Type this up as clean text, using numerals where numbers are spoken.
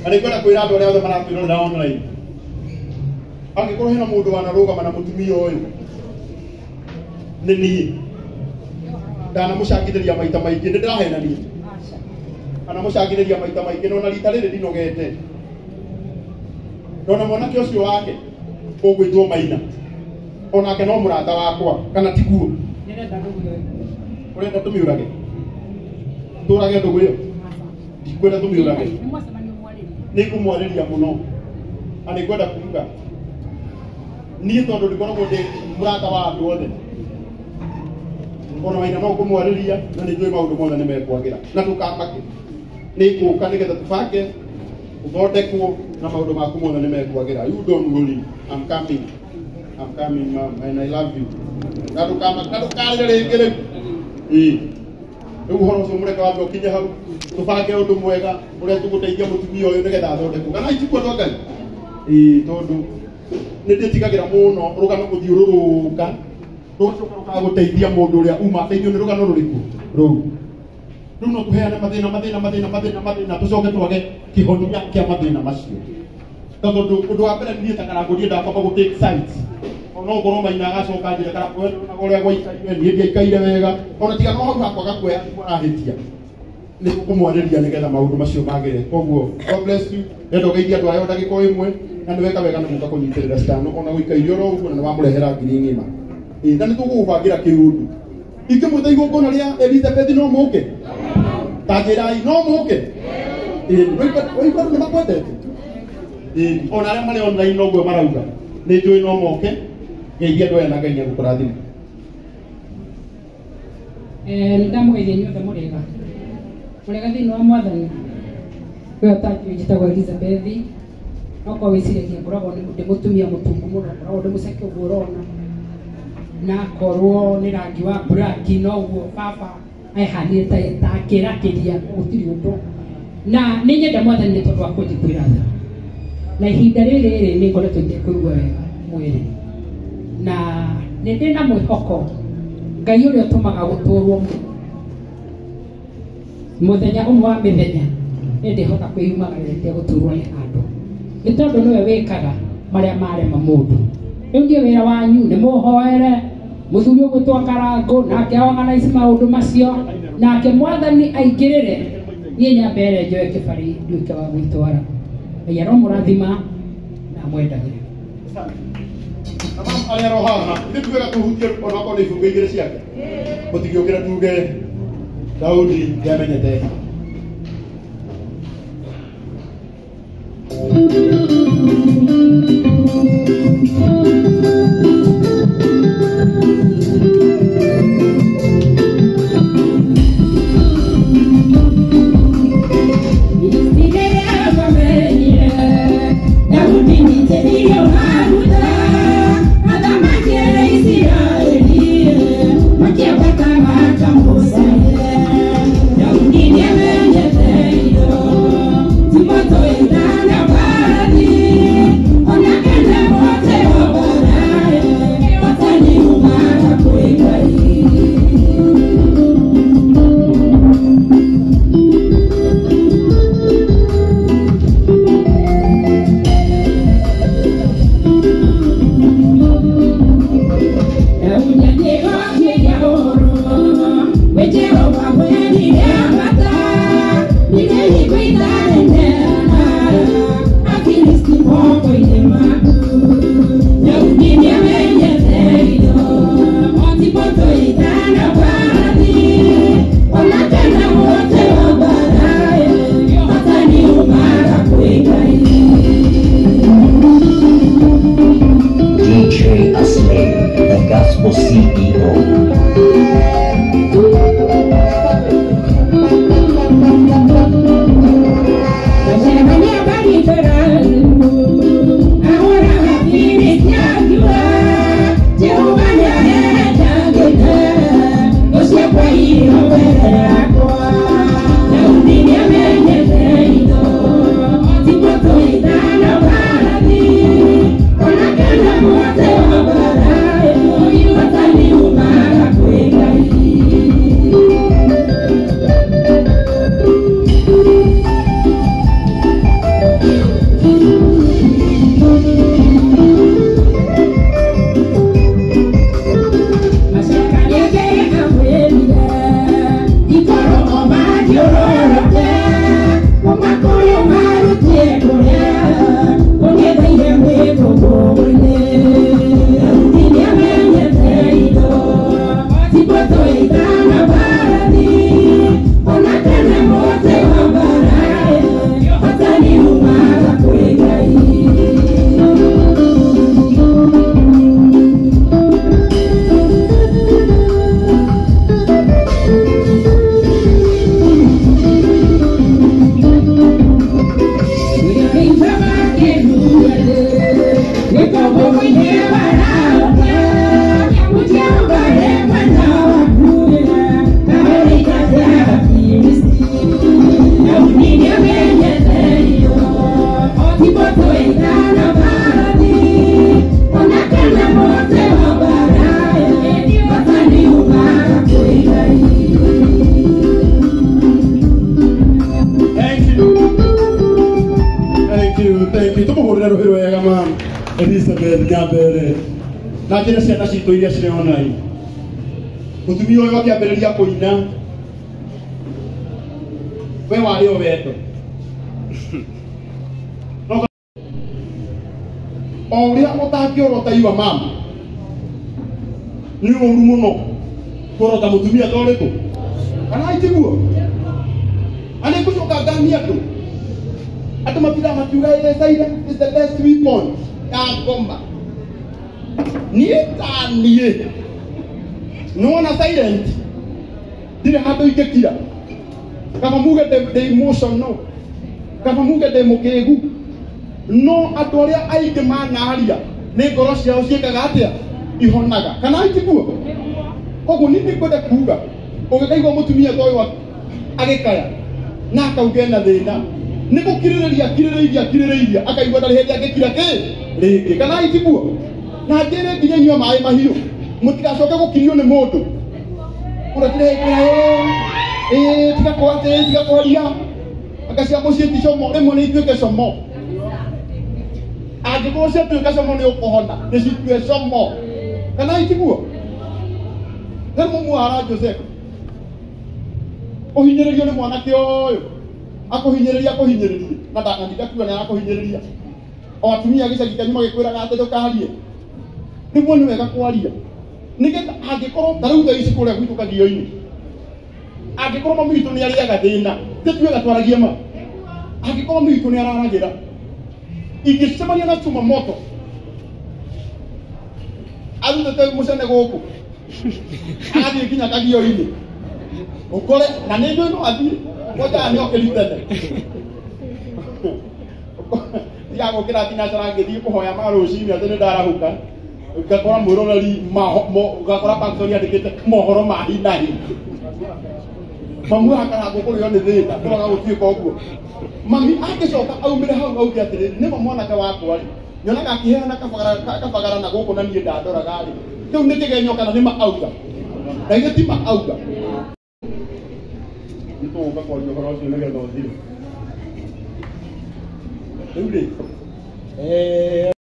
Na nĩngwenda kwĩra andũ arĩa othe maratwĩrorera online, angĩkorwo hena mũndũ wanarũgama na mũtumia ũyũ nĩ niĩ, ndanamũcangithĩria maita maingĩ, nĩ ndĩrahenania, anamũcangithĩria maita maingĩ, no na rita rĩrĩ ndinogete. Ndona mwanake ũcio wake ũgwĩtwo Maina, onake no mũrata wakwa, kana tiguo? Ũrenda tũmĩũrage? Tũrage ndũgũ ĩyo? Ndikwenda tũmĩũrage, nĩngũmwarĩria mũno, na nĩngwenda kuuga niĩ tondũ ndikoragwo ndĩ mũrata wa andũ othe, ona Maina no ngũmwarĩria, na nĩ njũĩ maũndũ mothe nĩ mekwagĩra, na ndũkamake, nĩ ngũka nĩgetha tũbange ũthondekwo na maũndũ maku mothe nĩ mekwagĩra. You don't worry, I'm coming, I'm coming, ma'am, and I love you. Na ndũkamake, na ndũkarĩre rĩngĩ rĩu. Ĩĩ, rĩu ũhoro ũcio mũreke wambe ũkinye hau, tũbange ũndũ mwega ũrĩa tũgũteithia mũtumia ũyũ nĩgetha athondekwo, kana itikuo andũ a Ngai? Ĩĩ, tondũ nĩ ndĩtigagĩra mũno rũgano gũthiũrũrũka rũgacoka rũkagũteithia mũndũ ũrĩa uma ateithio nĩ rũgano rũrĩkũ rũu. Rĩu no tũheane mathĩna mathĩna mathĩna mathĩna mathĩna, tũcoke twage kĩhonia kĩa mathĩna macio, tondũ ũndũ wa mbere niĩ ta Karangũ ndiendaga kwamba gũ take sides. Ona ũkorwo Maina agacoka njĩra Karangũ, we ndũronaga ũrĩa gwaikaire, niĩ ndiaikaire wega, ona tiga no hau hakwaga kuoya arahĩtia, nĩ kũmwarĩria nĩgetha maũndũ macio magĩre. Koguo God bless you. Ndenda ũgeithie andũ aya o ndagĩka o ĩmwe, na nĩ weka wega nĩ gũka kũnyitĩrĩra citano ona gũikaire oro ũguo, na nĩ wamũrehera ngiri ng'ima. Ĩĩ, na nĩ tũgũgũbangĩra kĩũndũ ingĩmwĩta igongona rĩa Elizabeth, no mũke? Ta njĩrai, no mũke? Ĩĩ, waigua andũ nĩ makwendete. Ĩĩ, ona arĩa marĩ online noguo marauga, nĩ njũĩ no moke. Geithia andũ aya na Ngai nĩegũkũrathima. Nĩ ndamũgeithia inyuothe, mũrĩega, mũrĩega thĩinĩ wa Mwathani. We ũtanjũĩ, njĩtagwo Elizabeth. Nokorwo wĩciragia ngoragwo ndĩ mũtumia mũtungu mũno, ngoragwo ndĩ mũceke ũguo ũrona, na korwo nĩ rangi wa black noguo baba ehanire ta akĩrakĩria, gũtirĩ ũndũ. Na nĩ nyenda Mwathani nĩ tondũ wa kũnjiguĩra tha, na ihinda rĩrĩ rĩ nĩ ngoretwo itekũigua wega mwĩrĩ, na nĩ ndĩ na mwĩhoko Ngai ũrĩa ũtũmaga gũtũrwo mũthenya ũmwe wa mĩthenya nĩ ndĩhota kwĩyumagaria itegũturwo nĩ handũ, nĩ tondũ nĩwe wĩkaga marĩa marema mũndũ. Rĩu niĩ wĩra wanyu nĩ mũhoere mũthuri ũgwĩtwo Karangũ, nake organize maũndũ macio, nake Mwathani aingĩrĩre, niĩ nyambere njoe kĩbarĩ nduĩke wa gwĩtwara. Ngai aromũrathima na amwendage. Na mama arĩa aro haha ithuĩ tugaga tũhutie onakorwo nĩ ibungo igĩrĩ ciake, mũtigĩũkĩra tuge Daudi nĩamenyete. DJ Aslay, the Gospel CEO. Tũmũhũrĩre rũhĩ rwega ma Elizabeth Nyambere na njĩre ciana citũ iria cirĩ online. Mũtumia ũyũ akĩambĩrĩria kũina, we warĩ o wendo. O ũrĩa ũtangĩorota iwa mama nĩ ũru mũno kũrota mũtumia ta ũrĩkũ kana itiguo na nĩ ngũcoka ngania andũ andũ matindaga makiuga silence is the best weapon ya ngoma. Niĩ ta niĩ nĩwona silent ndirĩ handũ ingĩkira. Kaba muge ndĩ emotional, kaba muge ndĩ mũkĩgu, no andũ arĩa aingĩ manaria nĩ ngoro ciao ciĩkaga atĩa? Ihonaga kana itiguo? Koguo niĩ nĩngwenda kuga ũngĩkaigua mũtumia ta ũyũ agĩkaya na akauga ena thĩna nĩ gũkirĩrĩria akirĩrĩirie akirĩrĩirie akaigua ndarĩ hĩndĩ angĩkira kĩ rĩngĩ kana itiguo? Na njĩre nginya inyue maĩ mahiũ mũtigacoke gũkirio nĩ mũndũ ũrakire tiga kwatĩ tiga kwaria anga cia mũciĩ ti como rĩmwe nĩ ituĩke como angĩkorwo ciatuĩka como nĩ ũkũhona nĩ citue como kana itiguo? Rĩu mũmwara Joseph ũhinyĩrĩrio nĩ mwanake ũyũ akũhinyĩrĩria akũhinyĩrĩrie na ndindakiuga nĩ arakũhinyĩrĩria o atumia gĩcagi kĩanyu magĩkwĩraga atĩ ndũkarie rĩmwe nĩ wega kwaria nĩgetha angĩkorwo ta rĩu thaa ici kũrĩa gwitũ Kagio-inĩ angĩkorwo mami witũ nĩ arĩaga thĩna tĩtuĩga twaragie ma angĩkorwo mami witũ nĩ araragĩra ingĩcemania na cuma moto arutĩte mũcene gũkũ agathiĩ nginya Kagio-inĩ ũkore na nĩ njũĩ no athiĩ kwanjaga nĩ okĩri tene tiga gũkĩra thinacara ngĩthiĩ kũhoya ma rũcinĩ atĩ nĩ ndarahũka ngakora mwĩroreri ngakora Paxson yandĩkĩte mohoro ma hi na hi mamu akarangwo kũrĩo nĩ thĩna kũroga gũtuĩka ũguo mami angĩcoka aumĩre hau auge atĩrĩrĩ nĩma mwanake wakwa rĩ nyonaga akĩheana kabagara na gũkũ na niĩ ndandoraga rĩ kĩu nĩ kĩgenyo kana nĩ ma auga na ithuĩ ti ma auga nĩ tũgũka kwaria ũhoro ũcio nĩgetha ũthire rĩu rĩ.